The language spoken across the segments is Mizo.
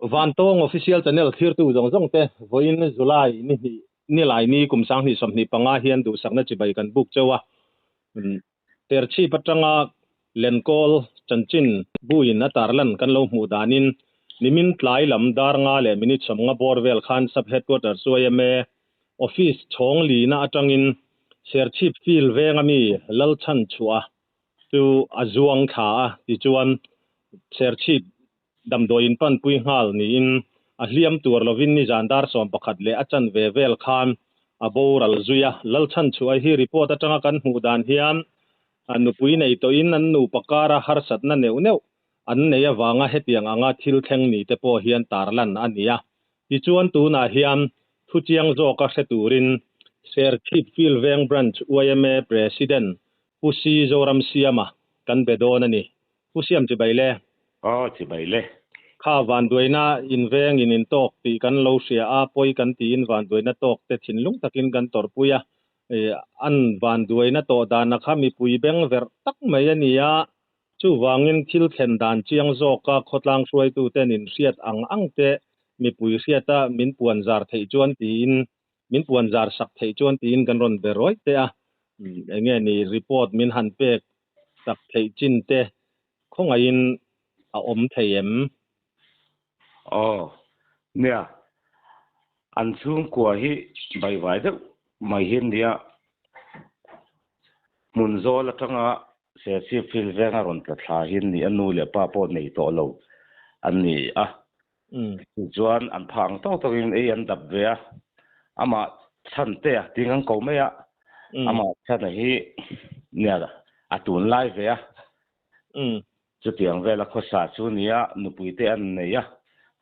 Vantawng Official Channel thlirtu zawng zawng te vawiin July ni hnih nilai ni kum 2025 hian duhsakna chibai kan buk cheu a. Terchhip atanga Lenkawl chanchin buin a tarlan kan lo hmuh danin nimin tlai lam dar nga leh minute 50 bawr vel khan Sub Headquarters yma Office chhawng lina atangin Serchhip Field venga mi Lalchhanchhuah chu a zuang thla a, tichuan Serchhip damdawi in panpui nghal niin a hliam tur lovin nizan dar 11 leh a chanve vel khan a boral zui a. Lalchhanchhuah hi report atanga kan hmuh dan hian nupui nei tawhin an nupa kara harsatna neuh neuh an nei avanga hetiang anga thil thleng ni te pawh hian tarlan a ni a. Tichuan tunah hian thu chiang zawka hre turin Serchhip Field Veng Branch yma President Pu C Zoramsiama kan be dawn a ni. Pu Siam chibai le. Aw chibai le. Kha vanduaina inveng in intawk tih kan lo hria a, pawi kan tiin vanduaina tawk te thinlung takin kan tawrhpui a. An vanduaina tawh dana kha mipui beng verh tak mai a ni a, chuvangin thil thlen dan chiang zawka khawtlang hruaituten inhriat ang ang te mipui hriata min puan zar theih chuan tiin min puan zar sak theih chuan tiin kan rawn be rawih teh a. Enge ni report min han pek tak theih chin te khawngaihin a awm thei em? Aw, nia, an chhungkua hi baivai deuh mai hi nia, hmun zawl atanga Serchhip Field venga rawn tla thla hi ni a, nu leh pa pawh nei tawh lo an ni a. Tichuan an phah ang tawk tawkin ei an dap ve a, amah chhan te a ting ang ko mai a, amah chhan a hi nia a tunlai ve a, chutiang vela khawsa chu nia nupui te an nei a,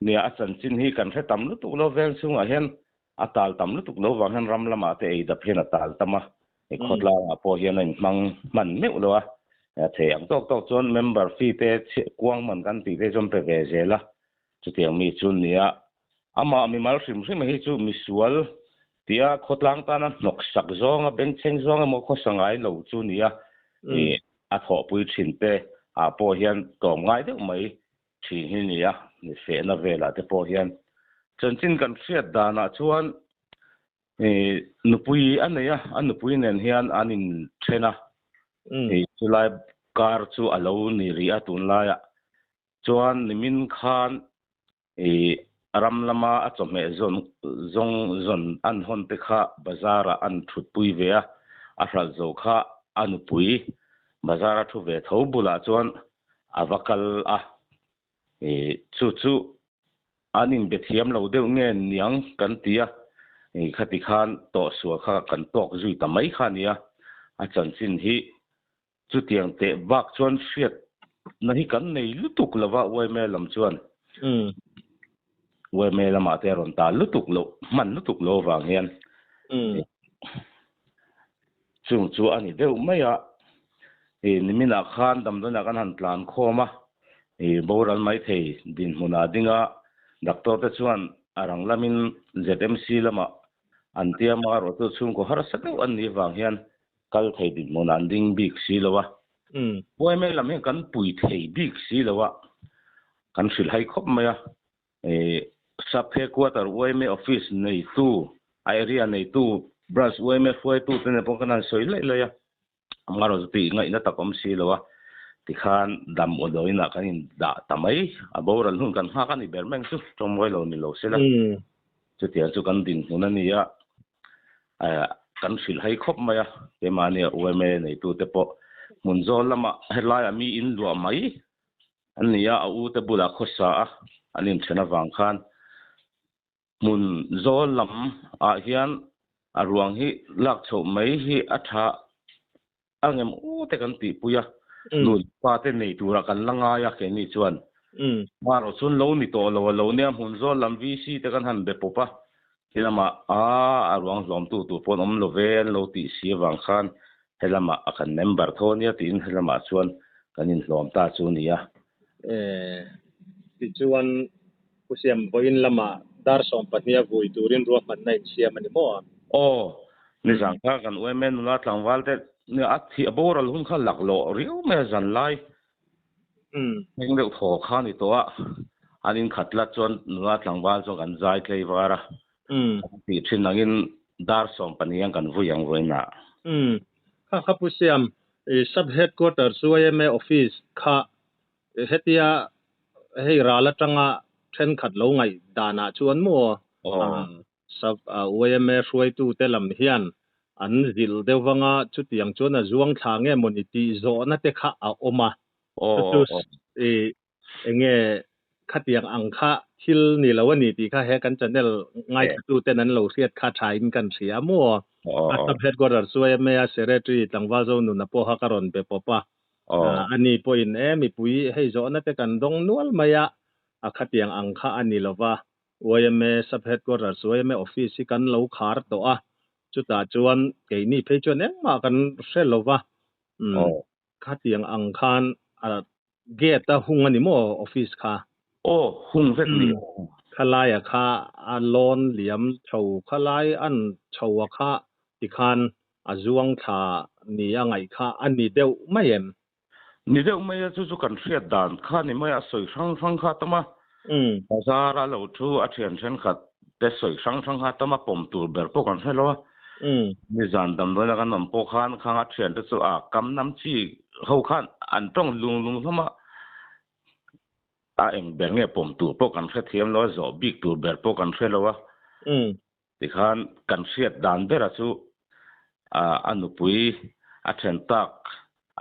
nia a chanchin hi kan hre tam lutuk lo veng chhungah hian a tal tam lutuk lo vang hian ram lamah te ei dap hian a tal tam a, khawtlangah pawh hian a inhmang hman meuh lo a, thei ang tawk tawk chuan member fee te kuang man kan tih te chuan pe ve zel a, chutiang mi chu nia amah mimal hrim hrim hi chu misual tia khawtlang tana hnawk sak zawnga bengchheng zawng emaw khawsa ngai lo chu nia a thawhpui thin te ah pawh hian tlawm ngai deuh mai thin hi nia fehna velah te pawh hian chanchin kan hriat danah chuan nupui a nei a, a nupui nen hian an inthen a, chulai kar chu a lo ni rih a tunlaiah chuan nimin khan ram lama a chawhmeh zawn zawng zawn an hawn te kha bazar ah an thutpui ve a, a hralh zo kha a nupui bazar a thu ve tho bulah chuan a va kal a, chu chu an inbe thiam lo deuh nge niang kan ti a, khati khan tawhsual kha kan tawk zui ta mai kha a nia, a chanchin hi Chutiang teh bak chuan hriatna hi kan nei lutuk lo va, yma lam chuan yma lamah te a rawn ta lutuk loh, hman lutuk lo avang hian chung chu a ni deuh mai a. Niminah khan damdawiinah kan han tlan khawm a, boral mai thei dinhmunah ding a, doctor te chuan a rang lamin ZMC lamah an tiam a, erawh chu chhungkaw harsa deuh an nih avang hian kal thei dinhmun an ding bik si lo a, yma lam hian kan pui thei bik si lo a, kan hrilh hai khawp mai a, Sub Headquarter yma office neitu, a area neitu, branch yma hruaitu te nen pawh kan han sawi laih laih a, amaherawhchu chu tih ngaihna tak awm si lo a, tikhan dam awlawin ah kan in dah ta mai, a boral hun kan nghak a ni ber meng chu, tawngmawi lo ni lo sela, chutiang chu kan dinhmun a ni a. Kan hrilh hai khawp mai a, keimahni a yma neitute pawh hmun zawl lamah helaiah mi in luah mai an ni a, a u te bulah khawsa a an inthen avang khan hmun zawl lam ah hian a ruang hi lak chhoh mai hi a tha angem u te kan tihpui a, nu leh pa te nei turah kan la ngai a keini chuan. Marawh chuan lo ni tawh lo a lo nia, hmun zawl lam VC te kan han be pawp a, helamah a a ruang hlawmtu tur pawh an awm lo ve an lo tih si avang khan helamah a kan member tho ania tiin helamah chuan kan inhlawm ta chu a ni a. Tichuan Pu Siam vawiin lamah dar 12 a vui turin ruahmanna insiam a ni maw a? Aw, nizan kha kan yma nula tlangval te a thih a boral hun kha laklawh riau mai a zan lai heng deuh thaw kha a ni tawh a. An in khat tlat chuan nula tlangval chuan kan zai tlei var a. Tih thin angin dar 12 ang kan vui ang vawiinah. Kha kha Pu Siam, i Sub Headquarters yma Office kha hetia hei ral atanga thenkhat lo ngaih danah chuan maw Sub yma hruaitute lam hian an zilh deuh vanga chutiang chuan a zuang thla nge mawni tih zawhna te kha a awm a. Chu chu i enge khatiang ang kha thil ni lo a ni tih kha he kan channel ngaithla ten an lo hriat kha tha in kan hria maw. A Sub Headquarters yma Secretary tlangval zo nuna pawha ka rawn be pawp a. Ani pawhin e mipui hei zawhna te kan dawng nual mai a, a khatiang ang kha a ni lova. Yma Sub Headquarters yma Office hi kan lo khar tawh a, chutah chuan keini phei chuan engmah kan hre lova. Khatiang ang khan a gate a hung a ni maw office kha? Aw, hung vek ni. Khalaia kha a lawn liam chho khalai an chho a kha tikhan a zuang thla ni a ngaih kha a ni deuh mai em? Ni deuh mai a, chu chu kan hriat dan kha ni mai a, sawi hrang hrang kha tam a. Bazar a lo thu a thian thenkhat te sawi hrang hrang kha tam a, pawm tur ber pawh kan hre lo a. Nizan damdawiin a kan awm pawh khan khang a thiante chu a kam nam chi ho khan an tawng lung lung hlawm a, a eng ber nge pawm tur pawh kan hre thiam lo a, zawh bik tur ber pawh kan hre lo a. Tikhan kan hriat dan bera chu a nupui a then tak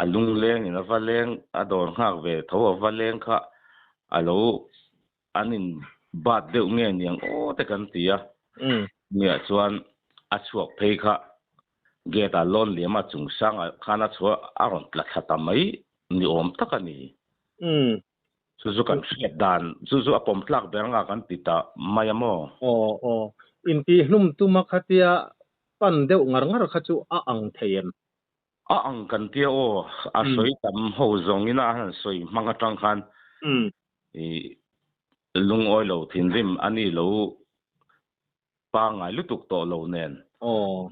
a lungleng in a va leng a dawr nghak ve tho a va leng kha a lo an in bat deuh nge niang aw te kan ti a. Nia chuan a chhuak phei kha gate ah lawn liam a chung sang ah khan a chhuah a rawn tla thla ta mai ni awm tak a ni. Chu chu kan hriat dan, chu chu a pawm tlak ber anga kan ti ta mai a maw? Aw aw, intihhlum tuma khatia pan deuh ngar ngar kha chu a ang thei em? A ang kan tia aw, a sawi tam ho zawngin a han sawi hmang atang khan i lungawi lo thinrim a ni lo pangngai lutuk tawh lo nen. Aw.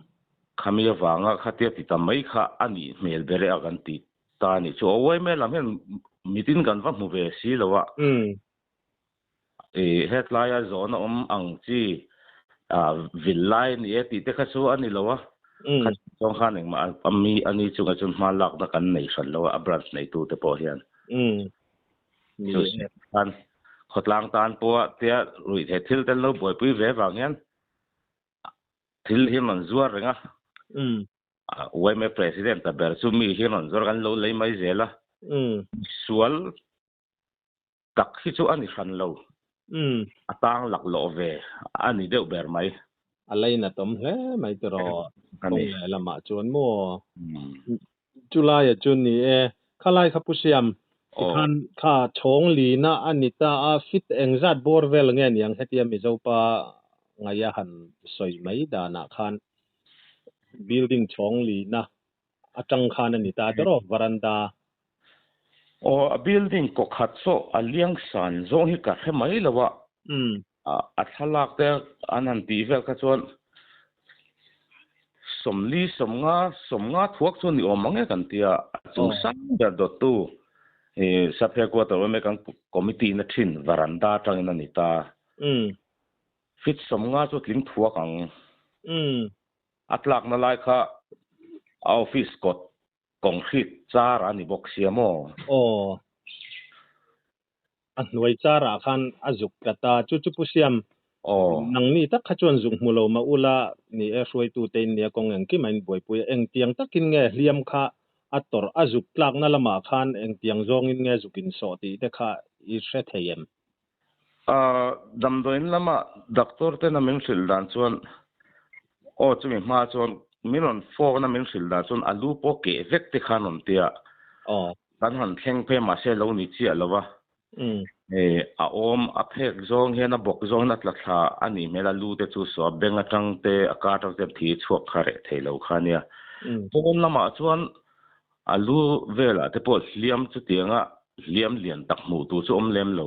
Khami avanga khatia ti ta mai kha a nih hmel ber e a kan ti ta a nih chu. Aw uai mai lam hian mitin kan va hmu ve si lo a. I hetlaia zawhna awm ang chi vil lai a ni e tih te kha chu a ni lo a. Kha chuan khan engmah a mi a ni chungah chuan hma lakna kan nei hran lo a, a branch neitu te pawh hian. Chu khan khawtlang tan pawha tia ruihtheih thil te an lo buaipui ve vang hian thil hi an rawn zuar reng a. Yma President ta ber chu mi hi an rawn zuar kan lo lei mai zel a. Sual tak hi chu a ni hran lo. A tang laklawh ve a ni deuh ber mai. A lainatawm hle mai tiraw kawng leh lamah chuan maw? Chulaia chu ni e, khalai kha Pu Siam tikhan kha chhawng lina a ni ta a, fit engzat bawr vel nge niang hetia Mizopa ngaia han sawi mai danah khan building chhawng lina atang khan a ni ta tiraw varanda. Aw, a building kaw khat saw a liang san zawng hi ka hre mai lo a, a thlalak te an han tih vel kha chuan 40 50 50 thuak chu ni awm ang e kan ti a, a chung sang ber dawttu sub headquarter awm e kan committee na thin varanda atangin a ni ta. Fit 50 chu tling thuak ang. A tlakna lai kha a office kawt concrete char a ni bawk sia maw? Aw. A hnuai charah khan a zuk tlat a, chu chu Pu Siam, nangni tak kha chuan zuk hmu lo mah ula ni e, hruaitute in nia kawng engkim a inbuaipui a, engtiang takin nge hliam kha a tawrh, a zuk tlakna lamah khan engtiang zawngin nge zuk insawh tih te kha i hre thei em? Damdawiin lama doctor tena min hrilh dan chuan aw chumi hma chuan min rawn phone a min hrilh dan chuan a lu pawh keh vek te khan rawn ti a, kan han thleng phei mahse lo ni chiah lo va, a awm a phek zawng hian a bawk zawng hian a tla thla a nih hmel a, lu te chu saw a beng atang te a kar atang te thi chhuak kha reh thei lo kha nia. Pawn lamah chuan a lu velah te pawh hliam chutianga hliam lian tak hmuh tur chu awm lem lo.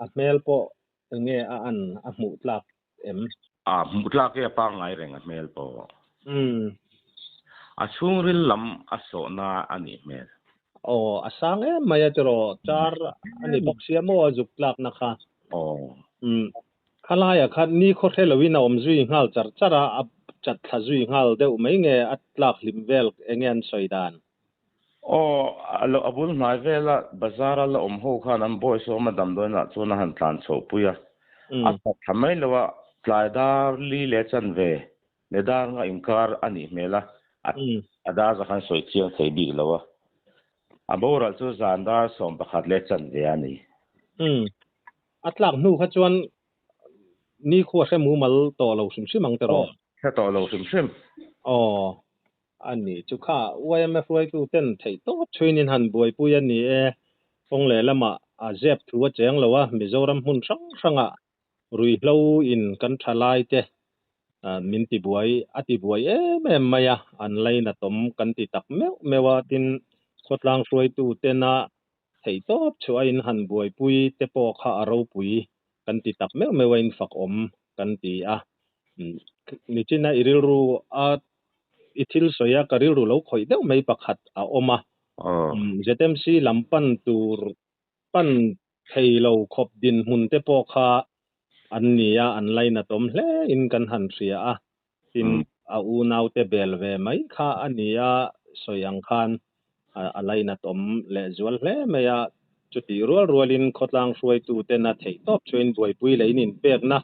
A hmel pawh enge a an a hmuh tlak em? A hmuh tlak e a pangngai reng a hmel pawh. A chhungril lam a sawhna a nih hmel. Aw a sang em mai a tiraw car a ni bawk sia maw a zuk tlak na kha. Aw. Umm khalaiah khan ni khaw hre loin a awm zui nghal char char a, a chat thla zui nghal deuh mai nge a tlak hlim vel enge an sawi dan? Aw a lo a bul hnai vela bazar a la awm ho khan an bawi sawm a damdawiinah chuan a han tlan chhoh pui a, a chat thla mai lo a, tlai dar li leh chanve leh dar nga inkar a nih hmel a, a dar za khan sawi chiang thei bik lo a, a boral chu zan dar 11 leh chanve a ni. Umm, a tlak hnu kha chuan ni khu a hre mumal tawh lo hrim hrim ang tiraw? Aw, hre tawh lo hrim hrim. Aw, a ni chu kha YMF hruaitu ten theih tawp chhuinin han buaipui a ni e, kawng leh lamah a zep thu a cheng lo a, Mizoram hmun hrang hrangah ruihhlo in kan tha lai te min ti buai a ti buai em em mai a, an lainatawm kan ti tak meuh meuh a, tin khawtlang hruaitu tena theih tawp chu a in han buaipui te pawh kha a ropui kan ti tak meuh meuh a in fak awm kan ti a. Nichina i rilru a i thil sawi a ka rilru lo khawih deuh mai pakhat a awm a. ZMC lam pan tur pan thei lo khawp dinhmun te pawh kha an ni a, an lainatawm hle in kan han hria a. Tin, a unaute bel ve mai kha a ni a sawi ang khan a lainatawm lehzual hle mai a. Chutih rual rualin khawtlang hruaituten a theih tawp chuan buaipui leh in inpekna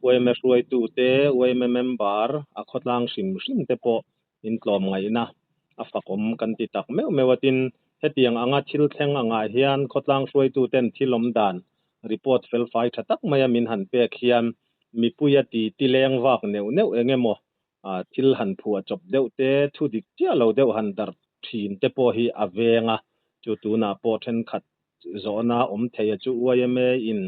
yma hruaitute, yma member, a khawtlang hrim hrim te pawh intlawm ngaihna a fakawm kan ti tak meuh meuh a. Tin, hetiang anga thil thleng angah hian khawtlang hruaituten thil awm dan report felfai tha tak maia min han pek hian mipuia ti ti leng vak neuh neuh eng emaw thil han phuah chawp deuh te, thu dik chiah lo deuh han darh thin te pawh hi a veng a, chu tunah pawh thenkhat zawhna awm thei a chu yma in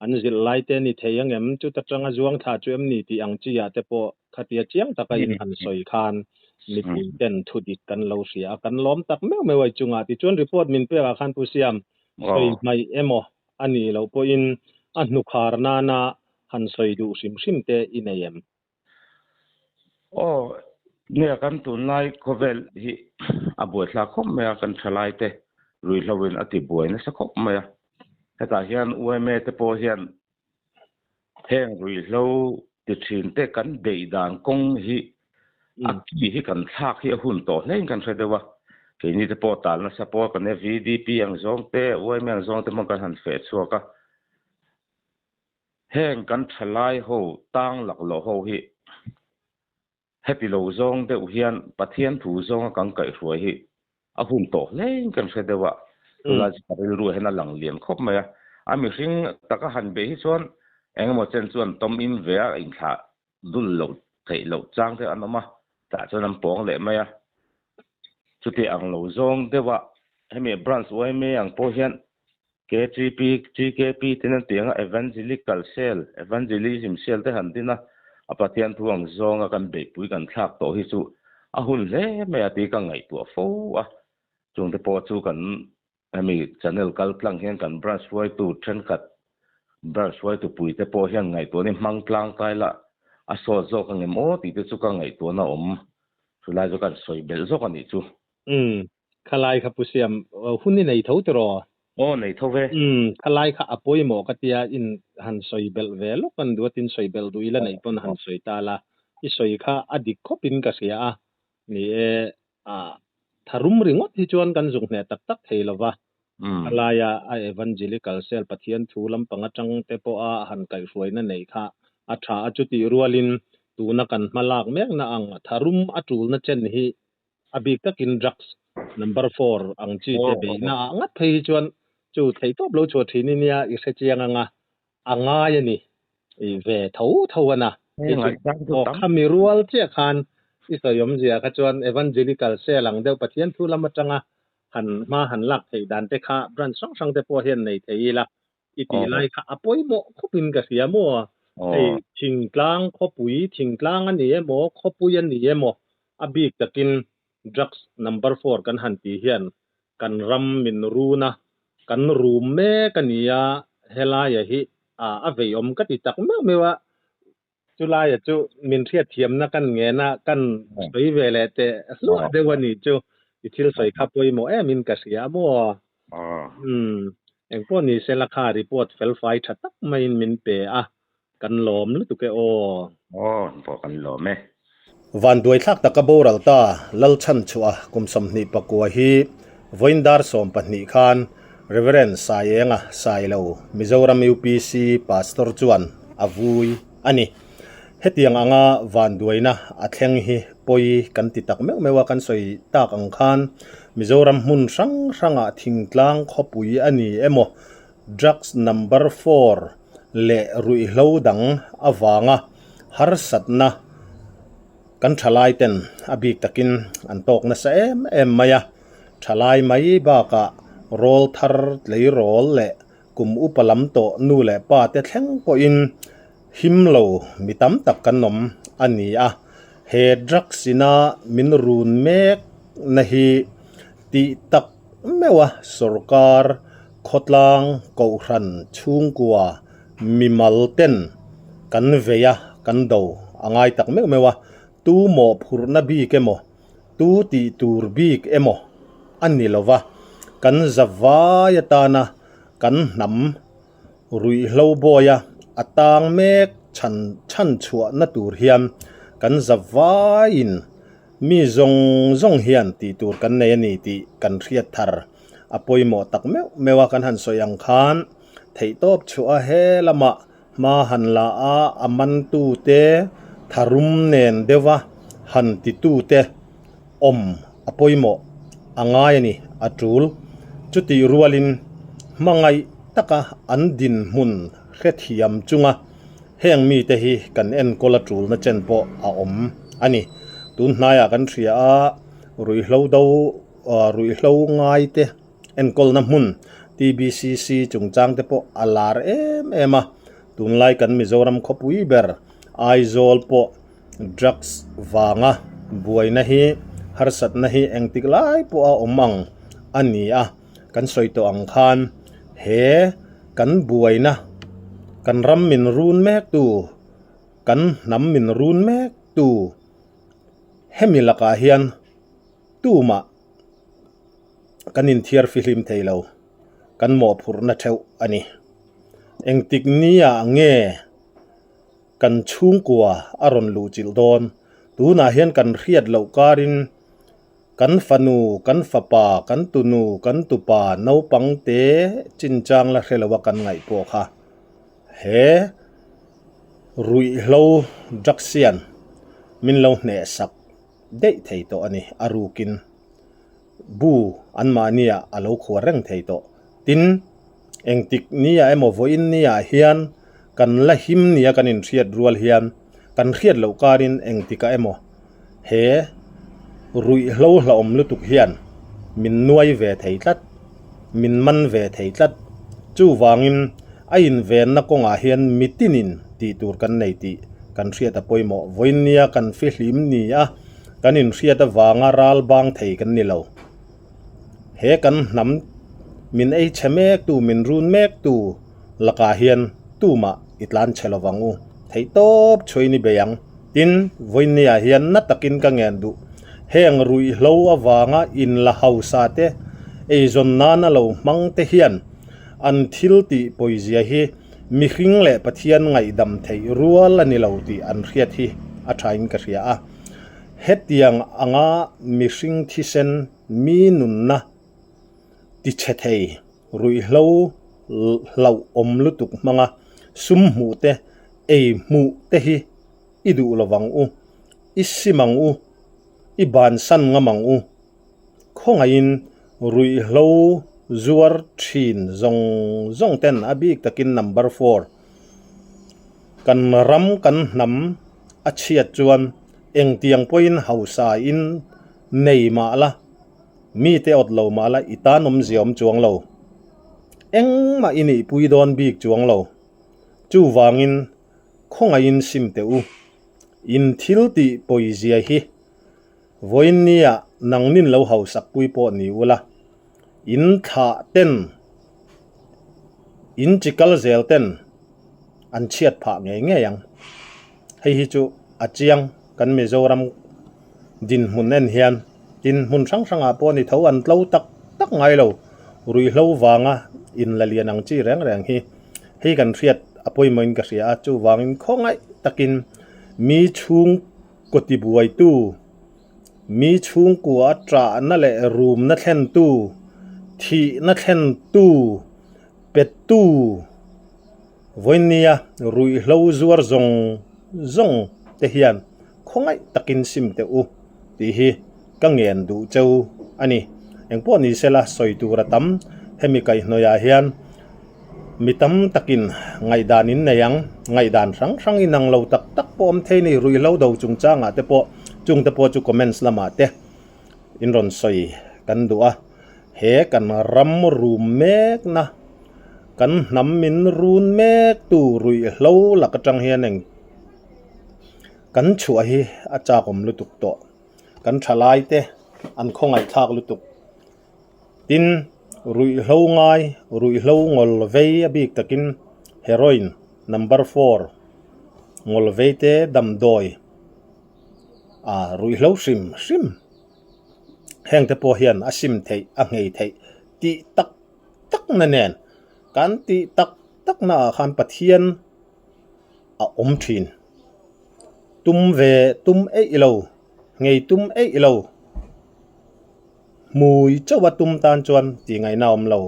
an zilh lai te ni thei ang em, chuta tanga zuang thla chu em ni tih ang chi ah te pawh khatia chiang taka in han sawi khan mipui ten thu dik kan lo hria a, kan lawm tak meuh meuh a i chungah tichuan report min pek ah khan Pu Siam sawi hmaih emaw a nih loh pawhin a hnukhar nana han sawi duh hrim hrim te i nei em? Aw, nia kan tunlai khawvel hi a buaithlak khawp mai a, kan thalai te ruihhlo in a ti buai nasa khawp mai a. Hetah hian yma te pawh hian heng ruihhlo ti thin te kan beih dan kawng hi a ki hi kan thlak hi a hun tawh hlein kan hre deuh a. Keini te pawh tal nasa pawh kan VDP ang zawng te, yma ang zawng te hmang kan han feh chhuak a. Heng kan thalai ho tang laklawh ho hi heti lo zawng deuh hian Pathian thu zawnga kan kaihhruai hi a hun tawh hlein kan hre deuh a, tunlai chu ka rilru hian a lang lian khawp mai a. A mihring taka han beih hi chuan engemaw chen chuan tawm in ve a inthlah dul loh theih loh chang te an awm a, tah chuan an pawng leh mai a. Chuti ang lo zawng deuh a, hemi branch yma ang pawh hian KTP, TKP ten an tih ang a, Evangelical Cell, Evangelism Cell te han din a, a Pathian thu ang zawnga kan beihpui kan thlak tawh hi chu a hun hle mai a tih ka ngaihtuah fo a. Chungte pawh chu kan hemi channel kal tlang hian kan branch hruaitu thenkhat, branch hruaitu puite pawh hian ngaihtuahna hi hmang tlang kai la a sawt zawk ang em aw tih te chu ka ngaihtuahna awm. Chulai chu kan sawi belh zawk a nih chu. Umm, Khalai kha Pu Siam, hun i nei tho tiraw? Aw, nei tho ve. Umm, khalai kha a pawimawh ka tia in han sawi belh ve lawk an duat in sawi belh duh ila neih pawn han sawi ta la, i sawi kha a dik khawp in ka hria a, ni e, ah, tharum ringawt hi chuan kan zuk hneh tak tak thei lova, khalaia a Evangelical Cell Pathian thu lampang atang te pawha han kaihhruaina neih kha a tha a, chutih rualin tuna kan hma lak mekna ang tharum a tulna chen hi A bik takin drugs number four ang chi te beihna ah ngat phei hi chuan chu thei tawp lo chhuah thin i nia i hre chiang anga a ngai a ni i ve tho tho a na. Kei chu aw khami rual chiah khan i sawi awmzia kha chuan evangelical cell ang deuh Pathian thu lam atanga han hma han lak theih dan te kha branch hrang hrang te pawh hian nei thei ila i tih lai kha a pawimawh khawpin ka hria maw? Hei thingtlang khawpui, thingtlang a ni emaw, khawpui a ni emaw, a bik takin drugs number four kan han tih hian kan ram min run a, kan rum mek a ni a, helaia hi a veiawm ka ti tak meuh meuh a, chulaia chu min hriatthiamna kan ngen a, kan sawi ve leh teh hluah deuh a nih chu. I thil sawi kha pawimawh em in ka hria maw? Umm engpawh ni sela kha report felfai tha tak maiin min pe a, kan lawm lutuk e aw. Aw pawh kan lawm e. Van duaithlak taka boral ta Lalchhan chhuah kum 24 hi vawiin dar 12 khan Rev. Saienga Sailo, Mizoram UPC Pastor chuan a vui a ni. Hetiang anga vanduaina a thleng hi pawi kan ti tak meuh meuh a, kan sawi tak ang khan Mizoram hmun hrang hrangah thingtlang khawpui a ni emaw drugs number four leh ruihhlo dang avanga harsatna kan thalai ten a bik takin an tawk nasa em em mai a. Thalai mai bakah rawl thar tleirawl leh kum upa lam tawh nu leh pa te thleng pawhin him lo mi tam tak kan awm a ni a. He drugs ina min run mek na hi tih tak meuh a sorkar khawtlang kohhran chhungkua mimal ten kan vei a kan do a ngai tak meuh meuh a. Tu mawhphurhna bik emaw Tu tih tur bik emaw a ni lo va, kan zavai atana kan hnam ruihhlo bawia a tang mek chhan chhan chhuahna tur hian kan zavaiin mi zawng zawng hian tih tur kan nei a ni tih kan hriat thar a pawimawh tak meuh meuh a kan han sawi ang khan theihtawp chhuah a he lamah Hma han la a, a mantute tharum nen deuha han titute awm a pawimawh a ngai a ni, a tul. Chutih rualin hmangaih taka an dinhmun hrethiam chunga heng mite hi kan enkawl a tulna chen pawh a awm a ni. Tun hnaiah kan hria a, ruihhlo do ruihhlo ngaite Enkawlna hmun TBCC chungchang te pawh a lar em em a, tunlai kan Mizoram khawpui ber Aizawl pawh drugs vanga buaina hi harsatna hi engtik lai pawh a awm ang a ni a, kan sawi tawh ang khan he kan buaina kan ram min run mek tu, kan hnam min run mek tu hemi lakah hian tumah Kan inthiar fihlim thei lo, kan mawhphurhna theuh a ni. Engtik nia nge kan chhungkua a rawn luhchilh dawn? Tunah hian kan hriat loh karin kan fanu, kan fapa, kan tunu, kan tupa naupangte chinchang la hre loa kan ngaih pawh kha he ruihhlo drugs hian min lo hnehsak daih thei tawh a ni a rukin. Bu anmahniah a lo khuar reng thei tawh. Tin, engtik nia emaw vawiin niah hian kan la him nia kan inhriat rual hian kan hriat loh karin engtikah emaw he ruihhlo hlauhawm lutuk hian min nuai ve thei tlat, min man ve thei tlat. Chuvangin a invenna kawngah hian mitinin tih tur kan nei tih kan hriat a pawimawh. Vawiin nia kan fihlim nia. Kan inhriat avanga ral bang thei kan ni lo. He kan hnam min ei chhe mek tu, min run mek tu lakah hian tumah i tlan chhe lo vang u. Theih tawp chhuain i bei ang. Tin, vawinia hian na takin ka ngen duh. Heng ruihhlo avanga inla hausa te, eizawn nana lo hmang te hian an thil tih pawizia hi mihring leh Pathian ngaihdam theih rual a ni lo tih an hriat hi a thain ka hria a. Hetiang anga mihring thisen mi nunna tichhe thei ruihhlo hlauhawm lutuk hmanga sum hmuh te, ei hmuh te hi i duh lo vang u, i sim ang u, i bansan ngam ang u. Khawngaihin ruihhlo zuar thin zawng zawng ten a bik takin number four kan ram kan hnam a chhiat chuan engtiang pawhin hausa in nei mah la, mite awt lo mah la i tan awmzia awm chuang lo. Engmah i nihpui dawn bik chuang lo. Chuvangin khawngaihin sim teh u. In thil tih pawizia hi vawiin nia nangnin lo hausak pui pawh ni ula, in thlah ten, in chi kal zel ten an chhiat phah ngei ngei ang. Hei hi chu a chiang kan Mizoram dinhmun en hian. Tin, hmun hrang hrangah pawh ni tho an tlo tak tak ngai lo. Ruihhlo vanga in la lian ang chi reng reng hi hei kan hriat a pawimawhin ka hria a, chuvangin khawngaih takin mi chhung kaw tibuaitu, mi chhungkua ṭahna leh rumna thlentu, thihna thlentu, pettu, vawinia ruihhlo zuar zawng zawng te hian khawngaih takin sim teh u tih hi ka ngen duh cheu a ni. Engpawh ni sela sawi tur a tam, hemi kaihhnawihah hian mi tam takin ngaihdan in nei ang, ngaihdan hrang hrang inang lo tak tak pawh awm thei ni, ruihhlo do chungchangah te pawh chung te pawh chu comments lamah te in rawn sawi kan duh a, he kan ram rum mekna, kan hnam min run mektu ruihhlo lak atang hian eng. Kan chhuah hi a chakawm lutuk tawh. Kan thalai te an khawngaihthlak lutuk. Tin, ruihhlo ngai, ruihhlo ngawl vei a bik takin heroin number four ngawl vei te damdawi ah ruihhlo hrim hrim heng te pawh hian a sim theih a nghei theih tih tak tak na nen kan tih tak tak na ah khan Pathian a awm thin. Tum ve tum eih lo, ngei tum eih lo, hmui chauha tum tan chuan tih ngaihna awm lo.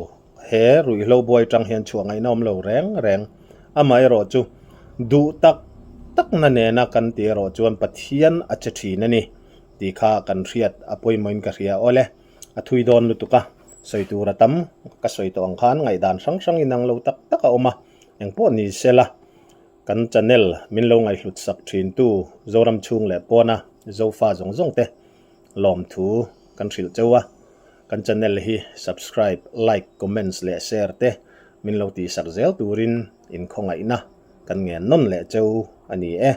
He ruihhlo buai tang hian chhuah ngaihna awm lo reng reng. Amaherawh chu duh tak takna nena kan tih erawh chuan Pathian a che thin a ni tih kha kan hriat a pawimawhin ka hria awle. A thui dawn lutuk a, sawi tur a tam ka sawi tawh ang khan ngaihdan hrang hrang inang lo tak tak a awm a. Engpawh ni sela, kan channel min lo ngaihhlut sak thintu Zoram chhung leh pawna Zofa zawng zawng te lawmthu kan hrilh cheu a, kan channel hi subscribe, like, comments leh share te min lo tihsak zel turin inkhawngaihna kan ngen nawn leh cheu a ni e.